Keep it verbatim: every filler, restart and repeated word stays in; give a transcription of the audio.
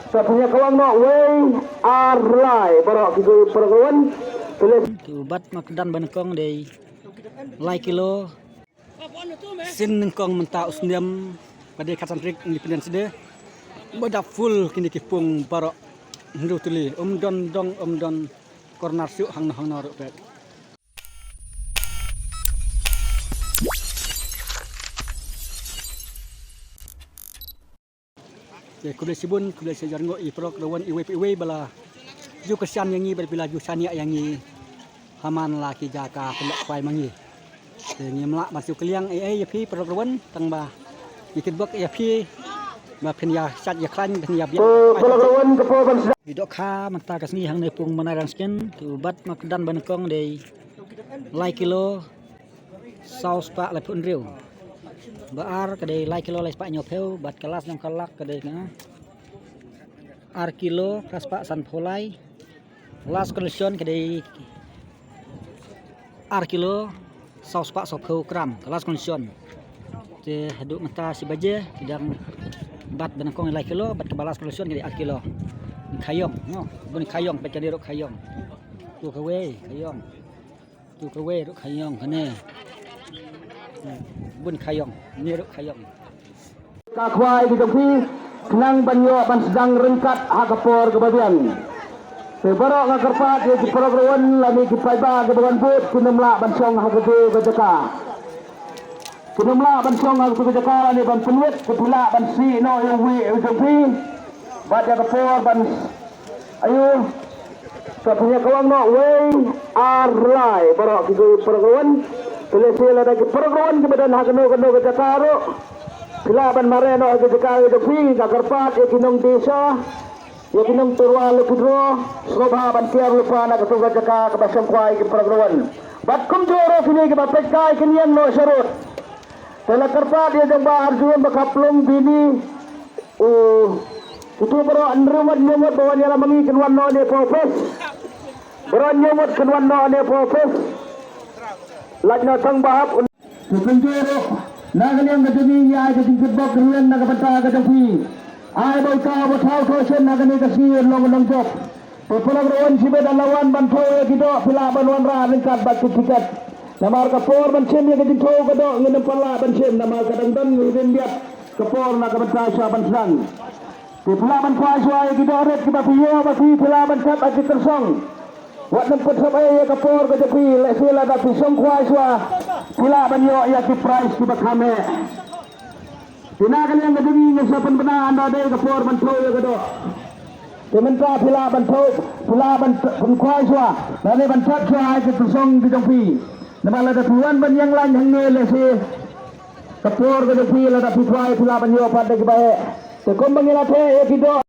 Sa punya kawang no wei ar lai baroh ki guru para kawan. Tulis. Tu bat mak dan ban kong dei lai kilo. Sin nyngkong mynta u snem ba dei khatsan tarik Independence Day. Ba da full kine ki pung baroh hynriew tylli, um don dong, um don corner shuh hangno hangno ruh pek. Te khublei shibun, khublei shi hajar nguh ïa phi paralok ruh wan iwei pa iwei ba la ju kyrshan ïa ngi, ba la ju shaniah ïa ngi ha man la ki jaka pynlong khwai ma ngi. Te ngim lah ban shu kylliang ei ei ïa phi paralok ruh wan, tang ba ngi kitbok ïa phi ba phin ïa shad ïa khlaiñ, phin ïa biang. Paralok ruh wan ka por ban sdang. Ngi dohkha mynta ka sngi hangne pung Manai Rangsken, tu bat mak dan ban kong dei lai kilo saw spah laiphew hynriew. Ba ar ka dei lai kilo lai spah hynñiewphew, bad ka last jong ka lak ka dei ka ar kilo phra spah sanphew lai. Last consolation ka dei ar kilo saw spah sawphew gram, ka last consolation. Te haduh mynta shi baje ki dang bat ban kong lai kilo, bad kaba last consolation ka dei ar kilo. Khayong, no, bun khayong, bad ka dei ruh khayong. Tu kawei khayong. Tu kawei ruh khayong kane. Bun khayong, ne ruh khayong. Ka khwai ki jong phi khnang ban ïoh ban sdang ryngkat ha ka por kaba biang. Te baroh nga kyrpad ïa ki paralok ruh wan lane ki paidbah kiba wan bud, kin ym lah ban shong ha katu ka jaka. Kin ym lah ban shong ha katu ka jaka lane ban pynwit, ka phi lah ban sih noh ïa uwei u jong phi. Bad ïa ka por ban Ayu, sa punya kawang no wei ar lai baroh ki guru para kawan. Tulis ïa lada ki para kawan kiba don ha kano kano ka jaka ruh, phi lah ban mareh noh ha ka jaka ka jong phi. Nga kyrpad ïa ki nong desa, ïa ki nong tyrwa lucky draw, sngewbha ban tiar lypa na katu ka jaka kaba shong khwai ki para kawan. Bad kumjuh ruh kine kiba peit kai kin ïeng noh sharud. Te la kyrpad ïa jong Bah Arjun ba ka plung bini. U, kitu baroh hynriew ngut hynñiew ngut ba wan ïalam ma ngi kin wan noh ne pa office. Baroh hynñiew ngut kin wan noh ne pa office. Lait noh tang ba hap. Te kumjuh ruh na ka liang ka jong ngi ngi ai ka jingkitbok rien na ka bynta ka jong phi. Ai ba uta uba thaw thoh shen ha kane ka sngi un long u nongjop. Te paralok ruh wan shibit, lada wan ban thew ïa ki doh phi lah ban wanrah ryngkat bad ki tiket. Namar ka por ban shim ïa ka jingthew ka doh ngin ym pat lah ban shim namar ka dang don ngi rin biat ka por na ka bynta shuwa ban sdang. Te phi lah ban khwai shuwa ïa ki doh rit kiba phi ïoh ba phi, phi lah ban thep ha ki tyrsong. Wat nym pynthep ei ïa ka por ka jong phi, lehse lada phi shong khwai shuwa phi lah ban ïoh ïa ki prize kiba kham heh. Te na ka liang ka jong ngi ngin sa pynbna ynda dei ka por ban thew ïa ka doh. Te mynta phi lah ban thew, phi lah ban t-, ban khwai shuwa lane ban thep shuwa ha ki tyrsong ki jong phi. Namar lada phi wan ban ïeng lain hangne lehse ka por ka jong phi lada phi khwai phi lah ban ïoh pat da kiba heh. Te kumba ngi la theh ïa ki doh.